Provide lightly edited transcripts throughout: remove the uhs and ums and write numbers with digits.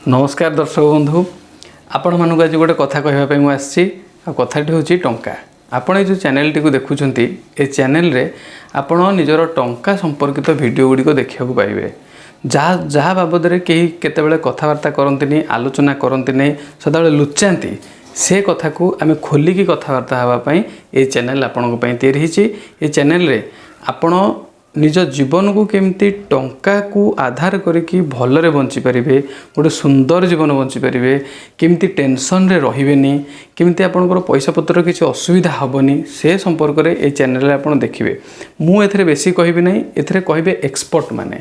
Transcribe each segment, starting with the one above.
ନମସ୍କାର ଦର୍ଶକ ବନ୍ଧୁ, ଆପଣମାନଙ୍କୁ ଆଜି ଗୋଟେ କଥା କହିବା ପାଇଁ ମୁଁ ଆସିଛି। ଆଉ କଥାଟି ହେଉଛି ଟଙ୍କା। ଆପଣ ଏଇ ଯେଉଁ ଚ୍ୟାନେଲଟିକୁ ଦେଖୁଛନ୍ତି, ଏ ଚ୍ୟାନେଲରେ ଆପଣ ନିଜର ଟଙ୍କା ସମ୍ପର୍କିତ ଭିଡ଼ିଓ ଗୁଡ଼ିକ ଦେଖିବାକୁ ପାଇବେ, ଯାହା ଯାହା ବାବଦରେ କେହି କେତେବେଳେ କଥାବାର୍ତ୍ତା କରନ୍ତିନି, ଆଲୋଚନା କରନ୍ତିନି, ସଦାବେଳେ ଲୁଚାନ୍ତି। ସେ କଥାକୁ ଆମେ ଖୋଲିକି କଥାବାର୍ତ୍ତା ହେବା ପାଇଁ ଏ ଚ୍ୟାନେଲ ଆପଣଙ୍କ ପାଇଁ ତିଆରି ହେଇଛି। ଏ ଚ୍ୟାନେଲରେ ଆପଣ ନିଜ ଜୀବନକୁ କେମିତି ଟଙ୍କାକୁ ଆଧାର କରିକି ଭଲରେ ବଞ୍ଚିପାରିବେ, ଗୋଟେ ସୁନ୍ଦର ଜୀବନ ବଞ୍ଚିପାରିବେ, କେମିତି ଟେନସନରେ ରହିବେନି, କେମିତି ଆପଣଙ୍କର ପଇସା ପତ୍ର କିଛି ଅସୁବିଧା ହେବନି, ସେ ସମ୍ପର୍କରେ ଏ ଚ୍ୟାନେଲରେ ଆପଣ ଦେଖିବେ। ମୁଁ ଏଥିରେ ବେଶୀ କହିବି ନାହିଁ। ଏଥିରେ କହିବେ ଏକ୍ସପର୍ଟ ମାନେ,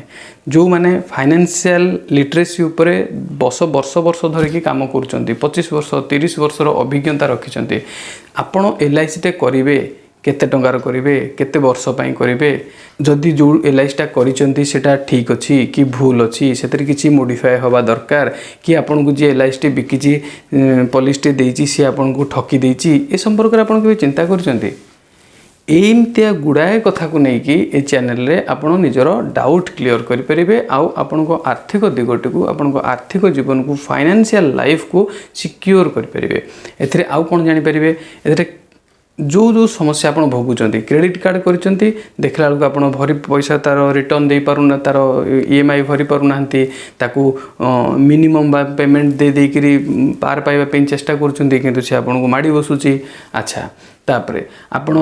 ଯେଉଁମାନେ ଫାଇନାନ୍ସିଆଲ ଲିଟରେସି ଉପରେ ବର୍ଷ ବର୍ଷ ବର୍ଷ ଧରିକି କାମ କରୁଛନ୍ତି, 25 ବର୍ଷ, 30 ବର୍ଷର ଅଭିଜ୍ଞତା ରଖିଛନ୍ତି। ଆପଣ ଏଲ୍ଆଇସିଟେ କରିବେ, କେତେ ଟଙ୍କାର କରିବେ, କେତେ ବର୍ଷ ପାଇଁ କରିବେ, ଯଦି ଯେଉଁ ଏଲ୍ଆଇସିଟା କରିଛନ୍ତି ସେଇଟା ଠିକ୍ ଅଛି କି ଭୁଲ ଅଛି, ସେଥିରେ କିଛି ମୋଡ଼ିଫାଏ ହେବା ଦରକାର କି ଆପଣଙ୍କୁ ଯିଏ ଏଲ୍ଆଇସିଟି ବିକିଛି, ପଲିସିଟି ଦେଇଛି, ସିଏ ଆପଣଙ୍କୁ ଠକି ଦେଇଛି, ଏ ସମ୍ପର୍କରେ ଆପଣ କେବେ ଚିନ୍ତା କରିଛନ୍ତି? ଏଇମିତିଆ ଗୁଡ଼ାଏ କଥାକୁ ନେଇକି ଏ ଚ୍ୟାନେଲରେ ଆପଣ ନିଜର ଡାଉଟ୍ କ୍ଲିଅର୍ କରିପାରିବେ ଆଉ ଆପଣଙ୍କ ଆର୍ଥିକ ଦିଗଟିକୁ, ଆପଣଙ୍କ ଆର୍ଥିକ ଜୀବନକୁ, ଫାଇନାନ୍ସିଆଲ ଲାଇଫକୁ ସିକ୍ୟୁର କରିପାରିବେ। ଏଥିରେ ଆଉ କ'ଣ ଜାଣିପାରିବେ? ଏଥିରେ ଯେଉଁ ଯେଉଁ ସମସ୍ୟା ଆପଣ ଭୋଗୁଛନ୍ତି, କ୍ରେଡ଼ିଟ୍ କାର୍ଡ଼ କରିଛନ୍ତି, ଦେଖିଲା ବେଳକୁ ଆପଣ ଭରି ପଇସା ତା'ର ରିଟର୍ଣ୍ଣ ଦେଇପାରୁନା, ତା'ର ଇଏମ୍ଆଇ ଭରି ପାରୁନାହାନ୍ତି, ତାକୁ ମିନିମମ୍ ବା ପେମେଣ୍ଟ ଦେଇ ଦେଇକିରି ପାର ପାଇବା ପାଇଁ ଚେଷ୍ଟା କରୁଛନ୍ତି, କିନ୍ତୁ ସେ ଆପଣଙ୍କୁ ମାଡ଼ି ବସୁଛି। ଆଚ୍ଛା, ତାପରେ ଆପଣ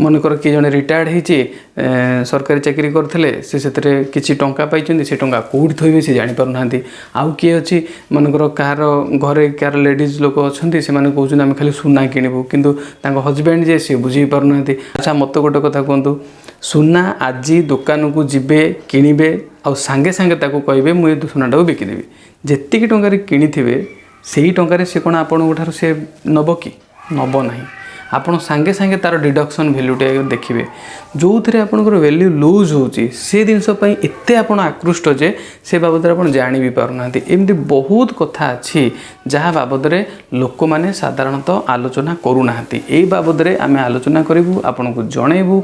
ମନେକର କିଏ ଜଣେ ରିଟାୟାର୍ଡ଼ ହେଇଛି, ସରକାରୀ ଚାକିରି କରିଥିଲେ, ସେ ସେଥିରେ କିଛି ଟଙ୍କା ପାଇଛନ୍ତି, ସେ ଟଙ୍କା କେଉଁଠି ଥୋଇବେ ସେ ଜାଣିପାରୁନାହାନ୍ତି। ଆଉ କିଏ ଅଛି, ମନେକର କାହାର ଘରେ କାହାର ଲେଡ଼ିଜ୍ ଲୋକ ଅଛନ୍ତି, ସେମାନେ କହୁଛନ୍ତି ଆମେ ଖାଲି ସୁନା କିଣିବୁ, କିନ୍ତୁ ତାଙ୍କ ହଜବେଣ୍ଡ ଯିଏ ସିଏ ବୁଝେଇ ପାରୁନାହାନ୍ତି। ଆଚ୍ଛା, ମୋତେ ଗୋଟେ କଥା କୁହନ୍ତୁ, ସୁନା ଆଜି ଦୋକାନକୁ ଯିବେ, କିଣିବେ ଆଉ ସାଙ୍ଗେ ସାଙ୍ଗେ ତାକୁ କହିବେ ମୁଁ ଏ ସୁନାଟାକୁ ବିକିଦେବି, ଯେତିକି ଟଙ୍କାରେ କିଣିଥିବେ ସେଇ ଟଙ୍କାରେ ସେ କ'ଣ ଆପଣଙ୍କ ଠାରୁ ସେ ନେବ କି? ନେବ ନାହିଁ। ଆପଣ ସାଙ୍ଗେ ସାଙ୍ଗେ ତା'ର ଡିଡକ୍ସନ୍ ଭ୍ୟାଲ୍ୟୁଟା ଦେଖିବେ, ଯେଉଁଥିରେ ଆପଣଙ୍କର ଭ୍ୟାଲ୍ୟୁ ଲୁଜ୍ ହେଉଛି। ସେ ଜିନିଷ ପାଇଁ ଏତେ ଆପଣ ଆକୃଷ୍ଟ ଯେ ସେ ବାବଦରେ ଆପଣ ଜାଣି ବି ପାରୁନାହାନ୍ତି। ଏମିତି ବହୁତ କଥା ଅଛି ଯାହା ବାବଦରେ ଲୋକମାନେ ସାଧାରଣତଃ ଆଲୋଚନା କରୁନାହାନ୍ତି। ଏଇ ବାବଦରେ ଆମେ ଆଲୋଚନା କରିବୁ, ଆପଣଙ୍କୁ ଜଣେଇବୁ,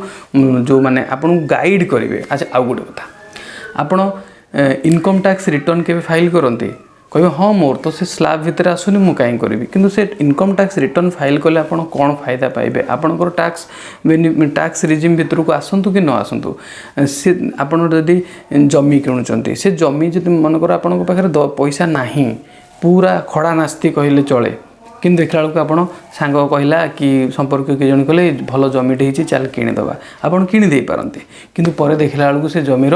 ଯେଉଁମାନେ ଆପଣଙ୍କୁ ଗାଇଡ଼ କରିବେ। ଆଚ୍ଛା, ଆଉ ଗୋଟେ କଥା, ଆପଣ ଇନକମ୍ ଟ୍ୟାକ୍ସ ରିଟର୍ଣ୍ଣ କେବେ ଫାଇଲ୍ କରନ୍ତି? କହିବେ, ହଁ, ମୋର ତ ସେ ସ୍ଲାବ୍ ଭିତରେ ଆସୁନି, ମୁଁ କାହିଁ କରିବି? କିନ୍ତୁ ସେ ଇନକମ୍ ଟ୍ୟାକ୍ସ ରିଟର୍ଣ୍ଣ ଫାଇଲ୍ କଲେ ଆପଣ କ'ଣ ଫାଇଦା ପାଇବେ? ଆପଣଙ୍କର ଟ୍ୟାକ୍ସ ଟ୍ୟାକ୍ସ ରିଜିମ୍ ଭିତରକୁ ଆସନ୍ତୁ କି ନ ଆସନ୍ତୁ, ସେ ଆପଣ ଯଦି ଜମି କିଣୁଛନ୍ତି, ସେ ଜମି ଯଦି ମନେକର ଆପଣଙ୍କ ପାଖରେ ପଇସା ନାହିଁ, ପୁରା ଖଡ଼ା ନାସ୍ତି କହିଲେ ଚଳେ, କିନ୍ତୁ ଦେଖିଲା ବେଳକୁ ଆପଣ ସାଙ୍ଗ କହିଲା କି ସମ୍ପର୍କୀୟ କିଏ ଜଣେ କହିଲେ ଭଲ ଜମିଟେ ହେଇଛି, ଚାଲ କିଣିଦେବା, ଆପଣ କିଣି ଦେଇପାରନ୍ତି। କିନ୍ତୁ ପରେ ଦେଖିଲା ବେଳକୁ ସେ ଜମିର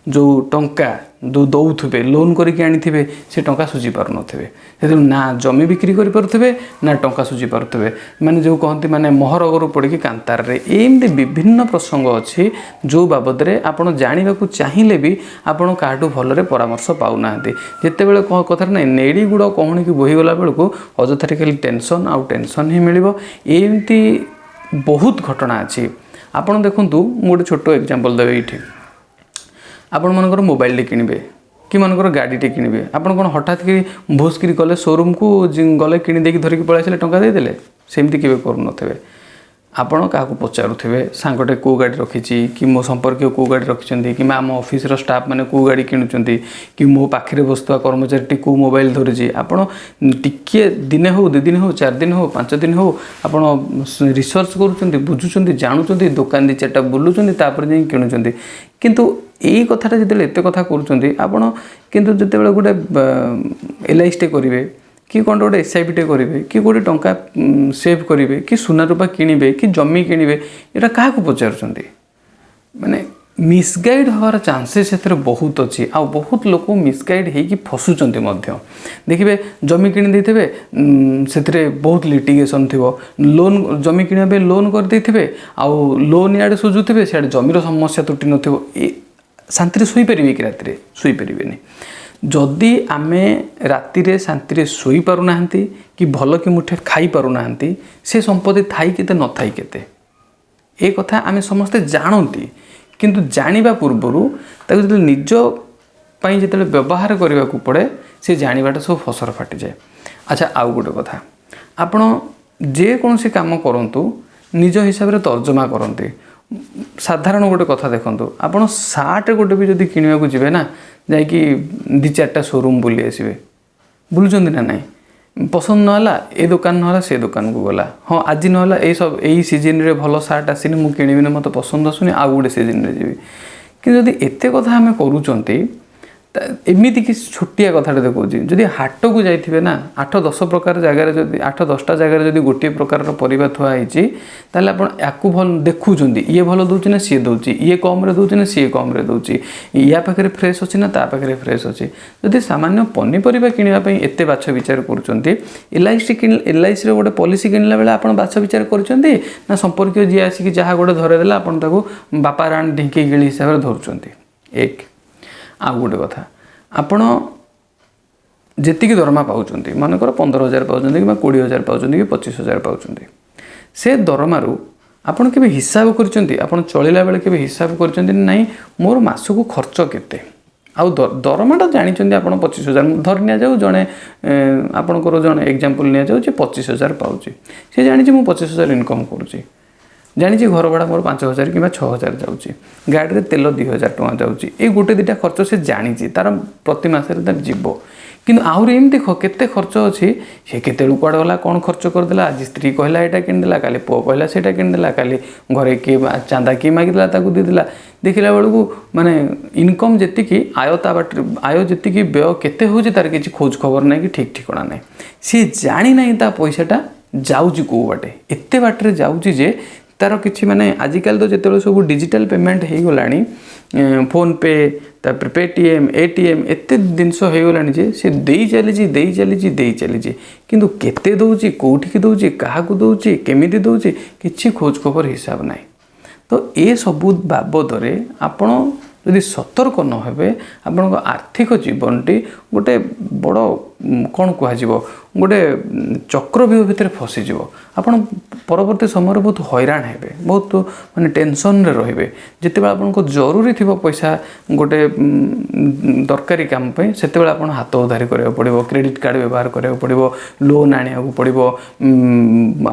ଯେଉଁ ଟଙ୍କା ଯେଉଁ ଦେଉଥିବେ, ଲୋନ୍ କରିକି ଆଣିଥିବେ, ସେ ଟଙ୍କା ସୁଝି ପାରୁନଥିବେ। ସେଥିରୁ ନା ଜମି ବିକ୍ରି କରିପାରୁଥିବେ, ନା ଟଙ୍କା ସୁଝି ପାରୁଥିବେ। ମାନେ ଯେଉଁ କହନ୍ତି, ମାନେ ମହରଗରୁ ପଡ଼ିକି କାନ୍ତାରରେ। ଏମିତି ବିଭିନ୍ନ ପ୍ରସଙ୍ଗ ଅଛି ଯେଉଁ ବାବଦରେ ଆପଣ ଜାଣିବାକୁ ଚାହିଁଲେ ବି ଆପଣ କାହାଠୁ ଭଲରେ ପରାମର୍ଶ ପାଉନାହାନ୍ତି। ଯେତେବେଳେ କ'ଣ କଥାରେ ନାହିଁ, ନେଡ଼ି ଗୁଡ଼ କହୁଣିକି ବୋହିଗଲା ବେଳକୁ ଅଯଥାରେ ଖାଲି ଟେନସନ୍ ଆଉ ଟେନସନ୍ ହିଁ ମିଳିବ। ଏମିତି ବହୁତ ଘଟଣା ଅଛି। ଆପଣ ଦେଖନ୍ତୁ, ମୁଁ ଗୋଟେ ଛୋଟ ଏକ୍ଜାମ୍ପଲ୍ ଦେବି ଏଇଠି। ଆପଣ ମନେକର ମୋବାଇଲଟେ କିଣିବେ କି ମନେକର ଗାଡ଼ିଟେ କିଣିବେ, ଆପଣ କ'ଣ ହଠାତ୍ କି ଭୁସ୍ କିରି ଗଲେ ସୋରୁମ୍କୁ, ଗଲେ, କିଣି ଦେଇକି ଧରିକି ପଳେଇ ଆସିଲେ, ଟଙ୍କା ଦେଇଦେଲେ? ସେମିତି କେବେ କରୁନଥିବେ। ଆପଣ କାହାକୁ ପଚାରୁଥିବେ, ସାଙ୍ଗଟେ କେଉଁ ଗାଡ଼ି ରଖିଛି କି ମୋ ସମ୍ପର୍କୀୟ କେଉଁ ଗାଡ଼ି ରଖିଛନ୍ତି, କିମ୍ବା ଆମ ଅଫିସର ଷ୍ଟାଫ୍ ମାନେ କେଉଁ ଗାଡ଼ି କିଣୁଛନ୍ତି, କି ମୋ ପାଖରେ ବସୁଥିବା କର୍ମଚାରୀଟି କେଉଁ ମୋବାଇଲ ଧରୁଛି। ଆପଣ ଟିକିଏ ଦିନେ ହଉ, 2 ଦିନ ହଉ, 4 ଦିନ ହଉ, 5 ଦିନ ହଉ, ଆପଣ ରିସର୍ଚ୍ଚ କରୁଛନ୍ତି, ବୁଝୁଛନ୍ତି, ଜାଣୁଛନ୍ତି, ଦୋକାନ ଦୁଇ ଚାରିଟା ବୁଲୁଛନ୍ତି, ତାପରେ ଯାଇ କିଣୁଛନ୍ତି। କିନ୍ତୁ ଏଇ କଥାଟା ଯେତେବେଳେ ଏତେ କଥା କରୁଛନ୍ତି ଆପଣ, କିନ୍ତୁ ଯେତେବେଳେ ଗୋଟେ ଏଲ୍ଆଇସିଟେ କରିବେ କି କ'ଣ ଗୋଟେ ଏସ୍ଆଇପିଟେ କରିବେ କି ଗୋଟେ ଟଙ୍କା ସେଭ୍ କରିବେ କି ସୁନା ରୂପା କିଣିବେ କି ଜମି କିଣିବେ, ଏଇଟା କାହାକୁ ପଚାରୁଛନ୍ତି? ମାନେ ମିସଗାଇଡ଼ ହେବାର ଚାନ୍ସେସ୍ ସେଥିରେ ବହୁତ ଅଛି। ଆଉ ବହୁତ ଲୋକ ମିସଗାଇଡ଼ ହେଇକି ଫସୁଛନ୍ତି ମଧ୍ୟ। ଦେଖିବେ, ଜମି କିଣି ଦେଇଥିବେ, ସେଥିରେ ବହୁତ ଲିଟିଗେସନ୍ ଥିବ। ଲୋନ୍, ଜମି କିଣିବା ପାଇଁ ଲୋନ୍ କରିଦେଇଥିବେ ଆଉ ଲୋନ୍ ଇଆଡ଼େ ସୁଝୁଥିବେ, ସିଆଡ଼େ ଜମିର ସମସ୍ୟା ତୁଟି ନଥିବ। ଏ ଶାନ୍ତିରେ ଶୋଇପାରିବେ କି ରାତିରେ? ଶୋଇପାରିବେନି। ଯଦି ଆମେ ରାତିରେ ଶାନ୍ତିରେ ଶୋଇପାରୁନାହାନ୍ତି କି ଭଲ କି ମୁଠେ ଖାଇପାରୁନାହାନ୍ତି, ସେ ସମ୍ପତ୍ତି ଥାଇ କେତେ, ନଥାଇ କେତେ? ଏ କଥା ଆମେ ସମସ୍ତେ ଜାଣନ୍ତି, କିନ୍ତୁ ଜାଣିବା ପୂର୍ବରୁ ତାକୁ ଯେତେବେଳେ ନିଜ ପାଇଁ ଯେତେବେଳେ ବ୍ୟବହାର କରିବାକୁ ପଡ଼େ, ସେ ଜାଣିବାଟା ସବୁ ଫସର ଫାଟିଯାଏ। ଆଚ୍ଛା, ଆଉ ଗୋଟେ କଥା, ଆପଣ ଯେକୌଣସି କାମ କରନ୍ତୁ, ନିଜ ହିସାବରେ ତର୍ଜମା କରନ୍ତି। ସାଧାରଣ ଗୋଟେ କଥା ଦେଖନ୍ତୁ, ଆପଣ ସାର୍ଟ ଗୋଟେ ବି ଯଦି କିଣିବାକୁ ଯିବେ ନା, ଯାଇକି ଦୁଇ ଚାରିଟା ସୋରୁମ୍ ବୁଲି ଆସିବେ। ବୁଲୁଛନ୍ତି ନା ନାହିଁ? ପସନ୍ଦ ନହେଲା ଏ ଦୋକାନ, ନହେଲା ସେ ଦୋକାନକୁ ଗଲା। ହଁ, ଆଜି ନହେଲା, ଏଇ ସବୁ ଏଇ ସିଜିନ୍ରେ ଭଲ ସାର୍ଟ ଆସିନି, ମୁଁ କିଣିବିନି, ମୋତେ ପସନ୍ଦ ଆସୁନି, ଆଉ ଗୋଟେ ସିଜିନ୍ରେ ଯିବି। କିନ୍ତୁ ଯଦି ଏତେ କଥା ଆମେ କରୁଛନ୍ତି, ଏମିତି କିଛି ଛୋଟିଆ କଥାଟେ ଦେଖାଉଛି। ଯଦି ହାଟକୁ ଯାଇଥିବେ ନା, 8-10 ପ୍ରକାର ଜାଗାରେ ଯଦି, 8-10ଟା ଜାଗାରେ ଯଦି ଗୋଟିଏ ପ୍ରକାରର ପରିବା ଥୁଆ ହେଇଛି, ତାହେଲେ ଆପଣ ୟାକୁ ଭଲ ଦେଖୁଛନ୍ତି, ଇଏ ଭଲ ଦେଉଛି ନା ସିଏ ଦେଉଛି, ଇଏ କମ୍ରେ ଦେଉଛି ନା ସିଏ କମ୍ରେ ଦେଉଛି, ୟା ପାଖରେ ଫ୍ରେଶ୍ ଅଛି ନା ତା ପାଖରେ ଫ୍ରେଶ୍ ଅଛି। ଯଦି ସାମାନ୍ୟ ପନିପରିବା କିଣିବା ପାଇଁ ଏତେ ବାଛ ବିଚାର କରୁଛନ୍ତି, ଏଲ୍ଆଇସିର ଗୋଟେ ପଲିସି କିଣିଲା ବେଳେ ଆପଣ ବାଛ ବିଚାର କରୁଛନ୍ତି ନା ସମ୍ପର୍କୀୟ ଯିଏ ଆସିକି ଯାହା ଗୋଟେ ଧରେଇଦେଲା, ଆପଣ ତାକୁ ବାପା ରାଣ ଢିଙ୍କି ଗିଳି ହିସାବରେ ଧରୁଛନ୍ତି? ଏକ। ଆଉ ଗୋଟେ କଥା, ଆପଣ ଯେତିକି ଦରମା ପାଉଛନ୍ତି, ମନେକର 15,000 ପାଉଛନ୍ତି କିମ୍ବା 20,000 ପାଉଛନ୍ତି କି 25,000 ପାଉଛନ୍ତି, ସେ ଦରମାରୁ ଆପଣ କେବେ ହିସାବ କରିଛନ୍ତି? ଆପଣ ଚଳିଲା ବେଳେ କେବେ ହିସାବ କରିଛନ୍ତି ନାହିଁ, ମୋର ମାସକୁ ଖର୍ଚ୍ଚ କେତେ? ଆଉ ଦରମାଟା ଜାଣିଛନ୍ତି ଆପଣ 25,000 ଧରି ନିଆଯାଉ, ଜଣେ ଆପଣଙ୍କର ଜଣେ ଏକ୍ଜାମ୍ପଲ୍ ନିଆଯାଉ ଯେ 25,000 ପାଉଛି। ସେ ଜାଣିଛି ମୁଁ 25,000 ଇନକମ୍ କରୁଛି, ଜାଣିଛି ଘର ଭଡ଼ା ମୋର 5,000 କିମ୍ବା 6,000 ଯାଉଛି, ଗାଡ଼ିରେ ତେଲ 2,000 ଟଙ୍କା ଯାଉଛି। ଏଇ ଗୋଟେ ଦୁଇଟା ଖର୍ଚ୍ଚ ସେ ଜାଣିଛି ତାର ପ୍ରତି ମାସରେ ତାର ଯିବ। କିନ୍ତୁ ଆହୁରି ଏମିତି କେତେ ଖର୍ଚ୍ଚ ଅଛି। ସେ କେତେବେଳକୁ କୁଆଡ଼େ ଗଲା, କ'ଣ ଖର୍ଚ୍ଚ କରିଦେଲା। ଆଜି ସ୍ତ୍ରୀ କହିଲା ଏଇଟା କିଣିଦେଲା, କାଲି ପୁଅ କହିଲା ସେଇଟା କିଣିଦେଲା, କାଲି ଘରେ କିଏ ଚାନ୍ଦା କିଏ ମାଗିଦେଲା, ତାକୁ ଦେଇଦେଲା। ଦେଖିଲା ବେଳକୁ ମାନେ ଇନକମ୍ ଯେତିକି, ଆୟ ତା ବାଟରେ ଆୟ ଯେତିକି, ବ୍ୟୟ କେତେ ହେଉଛି ତାର କିଛି ଖୋଜ ଖବର ନାହିଁ କି ଠିକ୍ ଠିକଣା ନାହିଁ। ସିଏ ଜାଣିନାହିଁ ତା ପଇସାଟା ଯାଉଛି କେଉଁ ବାଟେ। ଏତେ ବାଟରେ ଯାଉଛି ଯେ ତାର କିଛି ମାନେ ଆଜିକାଲି ତ ଯେତେବେଳେ ସବୁ ଡିଜିଟାଲ ପେମେଣ୍ଟ ହେଇଗଲାଣି, ଫୋନ୍ପେ, ତାପରେ ପେଟିଏମ୍, ଏଟିଏମ୍, ଏତେ ଜିନିଷ ହେଇଗଲାଣି ଯେ ସେ ଦେଇ ଚାଲିଛି, ଦେଇ ଚାଲିଛି, ଦେଇ ଚାଲିଛି, କିନ୍ତୁ କେତେ ଦେଉଛି, କେଉଁଠିକି ଦେଉଛି, କାହାକୁ ଦେଉଛି, କେମିତି ଦେଉଛି, କିଛି ଖୋଜ ଖବର ହିସାବ ନାହିଁ। ତ ଏସବୁ ବାବଦରେ ଆପଣ ଯଦି ସତର୍କ ନ ହେବେ, ଆପଣଙ୍କ ଆର୍ଥିକ ଜୀବନଟି ଗୋଟେ ବଡ଼ କ'ଣ କୁହାଯିବ, ଗୋଟେ ଚକ୍ରବ୍ୟୁହ ଭିତରେ ଫସିଯିବ। ଆପଣ ପରବର୍ତ୍ତୀ ସମୟରେ ବହୁତ ହଇରାଣ ହେବେ, ବହୁତ ମାନେ ଟେନସନ୍ରେ ରହିବେ। ଯେତେବେଳେ ଆପଣଙ୍କ ଜରୁରୀ ଥିବ ପଇସା ଗୋଟେ ଦରକାରୀ କାମ ପାଇଁ, ସେତେବେଳେ ଆପଣ ହାତ ଉଧାରି କରିବାକୁ ପଡ଼ିବ, କ୍ରେଡ଼ିଟ୍ କାର୍ଡ଼ ବ୍ୟବହାର କରିବାକୁ ପଡ଼ିବ, ଲୋନ୍ ଆଣିବାକୁ ପଡ଼ିବ,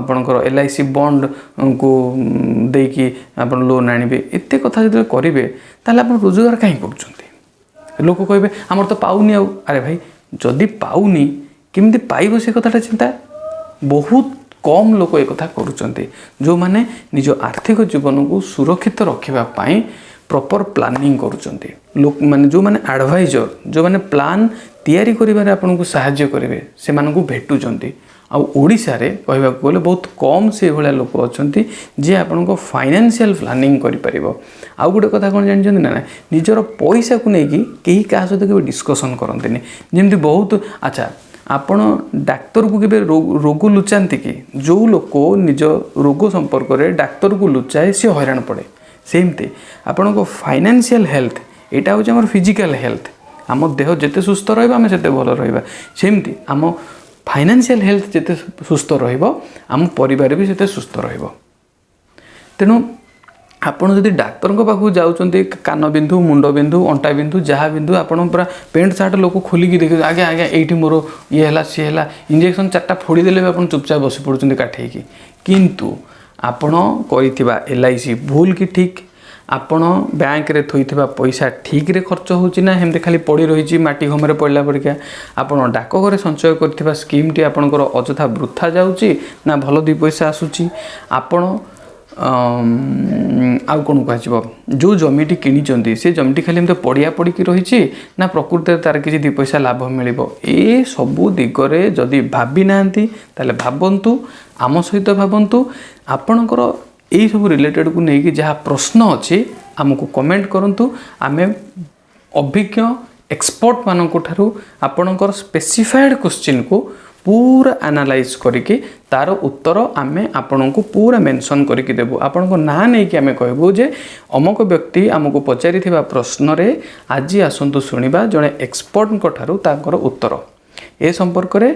ଆପଣଙ୍କର ଏଲ୍ଆଇସି ବଣ୍ଡକୁ ଦେଇକି ଆପଣ ଲୋନ୍ ଆଣିବେ। ଏତେ କଥା ଯେତେବେଳେ କରିବେ, ତାହେଲେ ଆପଣ ରୋଜଗାର କାହିଁ କରୁଛନ୍ତି? ଲୋକ କହିବେ ଆମର ତ ପାଉନି ଆଉ। ଆରେ ଭାଇ, ଯଦି ପାଉନି, କେମିତି ପାଇବ ସେ କଥାଟା ଚିନ୍ତା। ବହୁତ କମ୍ ଲୋକ ଏକଥା କରୁଛନ୍ତି, ଯେଉଁମାନେ ନିଜ ଆର୍ଥିକ ଜୀବନକୁ ସୁରକ୍ଷିତ ରଖିବା ପାଇଁ ପ୍ରପର୍ ପ୍ଲାନିଂ କରୁଛନ୍ତି। ଲୋକ ମାନେ ଯେଉଁମାନେ ଆଡ଼ଭାଇଜର, ଯେଉଁମାନେ ପ୍ଲାନ୍ ତିଆରି କରିବାରେ ଆପଣଙ୍କୁ ସାହାଯ୍ୟ କରିବେ, ସେମାନଙ୍କୁ ଭେଟୁଛନ୍ତି। ଆଉ ଓଡ଼ିଶାରେ କହିବାକୁ ଗଲେ ବହୁତ କମ୍ ସେଇଭଳିଆ ଲୋକ ଅଛନ୍ତି ଯିଏ ଆପଣଙ୍କ ଫାଇନାନ୍ସିଆଲ୍ ପ୍ଲାନିଂ କରିପାରିବ। ଆଉ ଗୋଟେ କଥା କ'ଣ ଜାଣିଛନ୍ତି ନା? ନା, ନିଜର ପଇସାକୁ ନେଇକି କେହି କାହା ସହିତ କେବେ ଡିସ୍କସନ୍ କରନ୍ତିନି। ଯେମିତି ବହୁତ ଆଚ୍ଛା, ଆପଣ ଡାକ୍ତରକୁ କେବେ ରୋଗ ଲୁଚାନ୍ତି କି? ଯେଉଁ ଲୋକ ନିଜ ରୋଗ ସମ୍ପର୍କରେ ଡାକ୍ତରକୁ ଲୁଚାଏ, ସିଏ ହଇରାଣ ପଡ଼େ। ସେମିତି ଆପଣଙ୍କ ଫାଇନାନ୍ସିଆଲ୍ ହେଲ୍ଥ, ଏଇଟା ହେଉଛି ଆମର ଫିଜିକାଲ୍ ହେଲ୍ଥ। ଆମ ଦେହ ଯେତେ ସୁସ୍ଥ ରହିବ, ଆମେ ସେତେ ଭଲ ରହିବା। ସେମିତି ଆମ ଫାଇନାନ୍ସିଆଲ୍ ହେଲ୍ଥ ଯେତେ ସୁସ୍ଥ ରହିବ, ଆମ ପରିବାର ବି ସେତେ ସୁସ୍ଥ ରହିବ। ତେଣୁ ଆପଣ ଯଦି ଡାକ୍ତରଙ୍କ ପାଖକୁ ଯାଉଛନ୍ତି, କାନ ବିନ୍ଧୁ, ମୁଣ୍ଡ ବିନ୍ଧୁ, ଅଣ୍ଟା ବିନ୍ଧୁ, ଯାହା ବିନ୍ଧୁ, ଆପଣ ପୁରା ପ୍ୟାଣ୍ଟ ସାର୍ଟ ଲୋକ ଖୋଲିକି ଦେଖିବେ, ଆଜ୍ଞା ଆଜ୍ଞା, ଏଇଠି ମୋର ଇଏ ହେଲା, ସିଏ ହେଲା, ଇଞ୍ଜେକ୍ସନ୍ ଚାରିଟା ଫୋଡ଼ିଦେଲେ ବି ଆପଣ ଚୁପଚାପ ବସି ପଡ଼ୁଛନ୍ତି କାଠେଇକି। କିନ୍ତୁ ଆପଣ କରିଥିବା ଏଲ୍ଆଇସି ଭୁଲ କି ଠିକ୍, ଆପଣ ବ୍ୟାଙ୍କରେ ଥୋଇଥିବା ପଇସା ଠିକ୍ରେ ଖର୍ଚ୍ଚ ହେଉଛି ନା ସେମିତି ଖାଲି ପଡ଼ି ରହିଛି ମାଟି ଘମରେ ପଡ଼ିଲା ପରିକା, ଆପଣ ଡାକଘରେ ସଞ୍ଚୟ କରିଥିବା ସ୍କିମ୍ଟି ଆପଣଙ୍କର ଅଯଥା ବୃଥା ଯାଉଛି ନା ଭଲ ଦୁଇ ପଇସା ଆସୁଛି, ଆପଣ ଆଉ କ'ଣ କୁହାଯିବ, ଯେଉଁ ଜମିଟି କିଣିଛନ୍ତି ସେ ଜମିଟି ଖାଲି ଏମିତି ପଡ଼ିଆ ପଡ଼ିକି ରହିଛି ନା ପ୍ରକୃତରେ ତାର କିଛି ଦୁଇ ପଇସା ଲାଭ ମିଳିବ, ଏସବୁ ଦିଗରେ ଯଦି ଭାବି ନାହାନ୍ତି ତାହେଲେ ଭାବନ୍ତୁ, ଆମ ସହିତ ଭାବନ୍ତୁ। ଆପଣଙ୍କର ଏଇସବୁ ରିଲେଟେଡ଼କୁ ନେଇକି ଯାହା ପ୍ରଶ୍ନ ଅଛି, ଆମକୁ କମେଣ୍ଟ କରନ୍ତୁ। ଆମେ ଅଭିଜ୍ଞ ଏକ୍ସପର୍ଟମାନଙ୍କ ଠାରୁ ଆପଣଙ୍କର ସ୍ପେସିଫାଏଡ଼୍ କୋଶ୍ଚିନ୍କୁ ପୁରା ଆନାଲାଇଜ୍ କରିକି ତାର ଉତ୍ତର ଆମେ ଆପଣଙ୍କୁ ପୁରା ମେନସନ୍ କରିକି ଦେବୁ। ଆପଣଙ୍କ ନାଁ ନେଇକି ଆମେ କହିବୁ ଯେ ଅମକ ବ୍ୟକ୍ତି ଆମକୁ ପଚାରିଥିବା ପ୍ରଶ୍ନରେ ଆଜି ଆସନ୍ତୁ ଶୁଣିବା ଜଣେ ଏକ୍ସପର୍ଟଙ୍କ ଠାରୁ ତାଙ୍କର ଉତ୍ତର। ଏ ସମ୍ପର୍କରେ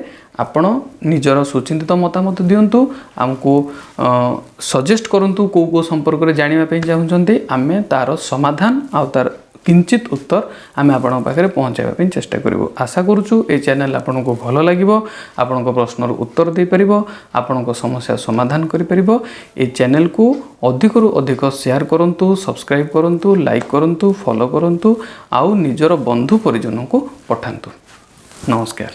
ଆପଣ ନିଜର ସୁଚିନ୍ତିତ ମତାମତ ଦିଅନ୍ତୁ, ଆମକୁ ସଜେଷ୍ଟ କରନ୍ତୁ କେଉଁ କେଉଁ ସମ୍ପର୍କରେ ଜାଣିବା ପାଇଁ ଚାହୁଁଛନ୍ତି। ଆମେ ତାର ସମାଧାନ ଆଉ ତାର କିଞ୍ଚିତ ଉତ୍ତର ଆମେ ଆପଣଙ୍କ ପାଖରେ ପହଞ୍ଚାଇବା ପାଇଁ ଚେଷ୍ଟା କରିବୁ। ଆଶା କରୁଛୁ ଏ ଚ୍ୟାନେଲ୍ ଆପଣଙ୍କୁ ଭଲ ଲାଗିବ, ଆପଣଙ୍କ ପ୍ରଶ୍ନର ଉତ୍ତର ଦେଇପାରିବ, ଆପଣଙ୍କ ସମସ୍ୟା ସମାଧାନ କରିପାରିବ। ଏ ଚ୍ୟାନେଲ୍କୁ ଅଧିକରୁ ଅଧିକ ସେୟାର କରନ୍ତୁ, ସବସ୍କ୍ରାଇବ୍ କରନ୍ତୁ, ଲାଇକ୍ କରନ୍ତୁ, ଫଲୋ କରନ୍ତୁ ଆଉ ନିଜର ବନ୍ଧୁ ପରିଜନଙ୍କୁ ପଠାନ୍ତୁ। ନମସ୍କାର।